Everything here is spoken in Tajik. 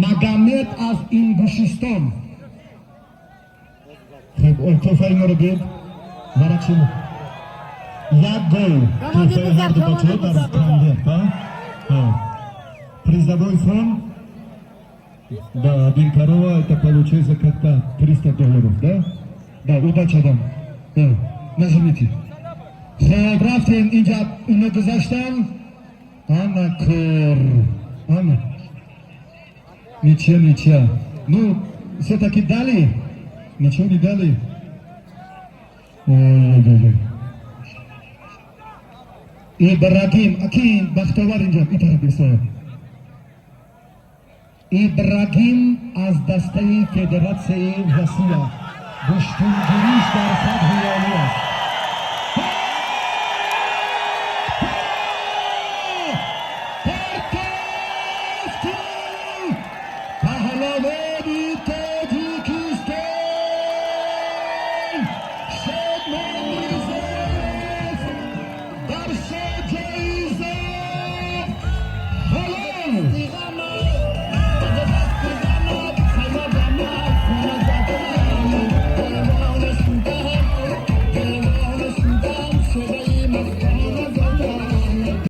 Магомед аз Ингушистон. Хуб, тӯҳфаи моро биёд. Варақши як гол. Тӯҳфаи ҳарду бачаҳо дар конверт, а? Призовой фонд. Да, один корова, это получается как-то 300 долларов, да? Да, удача вам. Да, нажмите. Хоб, рафтем, инҷа ино гузаштан. Ана кор. Ана. Ничья, ничья. Ну, все-таки дали? Ничего не дали? Ой-ой-ой. Ибрагим, аки бахтовар инҷа, ин тараф бисо. Ибрагим аз дастаи Федератсияи Россия, гӯштингириш дар сатҳи олӣ аст. Партофти паҳлавони Тоҷикистон, шер.